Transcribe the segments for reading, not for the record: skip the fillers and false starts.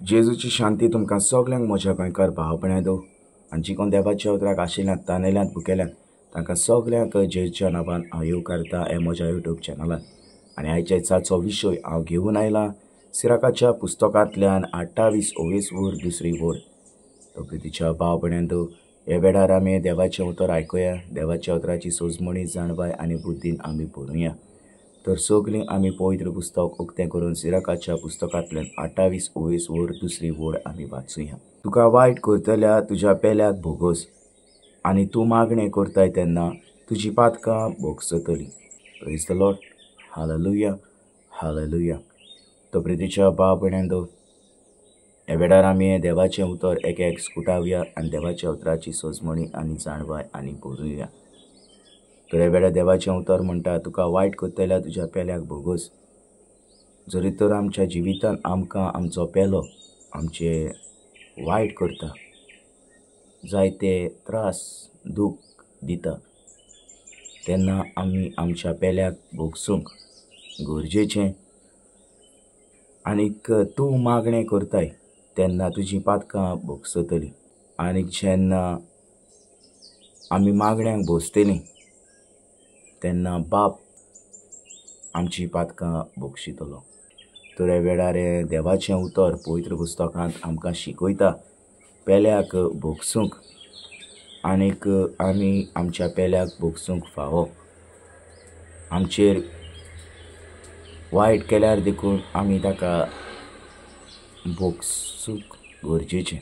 जेजूची शांती तुमकां सगल्यांक म्हज्या गोंयकार भाव भयणांनो आनी जी कोण देवाच्या उतराक आशिल्ल्यान तानेल्यान भुकेल्यान तांकां सगल्यांक जेजूच्या नांवान हांव येवकारता हे म्हज्या यूट्यूब चॅनलान. आनी आयच्या दिसाचो विशय हांव घेवन आयला सिराकाच्या पुस्तकांतल्यान 28 ओवेस वर दुसरी वर. तो प्रितीच्या भाव भयणांनो, हे वेळार आमी देवाचें उतर आयकुया, देवाच्या उतराची सोजमणी जाणवाय आनी बुद्दीन आमी बरोवया. तर सगळीं आमी पवित्र पुस्तक उक्तें करून सिराकाच्या पुस्तकांतल्यान 28 ओवेस वर दुसरी वड आमी वाचुया. तुका वायट करतल्या तुज्या पेल्याक भोगोस आनी तूं मागणें करताय तेन्ना तुजी पातकां भोगसतली. Praise the Lord, hallelujah, hallelujah. तो प्रितीच्या भाव भयणांनो, ह्या वेळार आमी देवाचें उतर एक एक स्कुटावया आनी देवाच्या उतराची सोजमणी आनी जाणवाय आनी बरोवया. तर ह्या वेळार देवाचें उतर म्हणटा, तुका वायट करतल्या तुज्या पेल्याक भोगोस. जरी तर आमच्या जिवितान आमकां आमचो पेलो आमचे वायट करता, जायते त्रास दूख दिता, तेन्ना आमी आमच्या पेल्याक भोगसूंक गरजेचें. आनीक तूं मागणें करताय तेन्ना तुजी पातकां भोगसतली. आनीक जेन्ना आमी मागण्यांक भोसतलीं तेन्ना बाप आमची पातकां भोगशितलो. तर ह्या वेळार देवाचें उतर पवित्र पुस्तकांत आमकां शिकयता पेल्याक भोगसूंक, आनीक आमी आमच्या पेल्याक भोगसूंक फावो. आमचेर वायट केल्यार देखून आमी ताका भोगसूंक गरजेचें.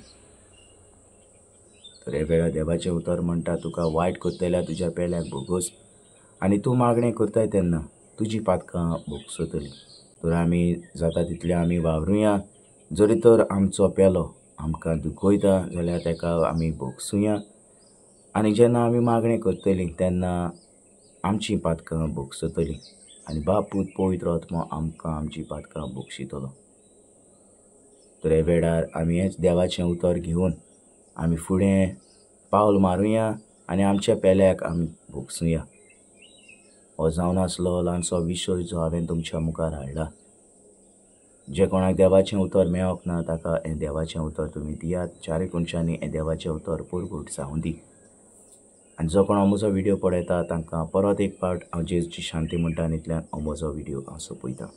तर ह्या वेळार देवाचें उतर म्हणटा, तुका वायट करतल्या तुज्या पेल्याक भोगोस आनी तूं मागणें करताय तेन्ना तुजी पातकां भोगसतली. तर आमी जाता तितलें आमी वावरुया. जरी तर आमचो पेलो आमकां दुखयता जाल्यार ताका आमी भोगसुया. आनी जेन्ना आमी मागणें करतलीं तेन्ना आमची पातकां भोगसतलीं आनी बाप पूत पवित्र आत्मो आमकां आमची पातकां भोगशितलो. तर ह्या वेळार आमी हेंच देवाचें उतर घेवन आमी फुडें पावल मारुया आनी आमच्या पेल्याक आमी भोगसुया. हो जावन आसलो ल्हानसो विशय जो हांवें तुमच्या मुखार हाडला. जे कोणाक देवाचें उतर मेळोंक ना ताका हें देवाचें उतर तुमी दियात. चारूय कोनशांनी हें देवाचें उतर परगट जावं दी. आनी जो कोण म्हजो व्हिडियो पळयता तांकां परत एक फावट हांव जेजूची शांती म्हणटा आनी इतल्यान म्हजो व्हिडियो हांव सोंपयतां.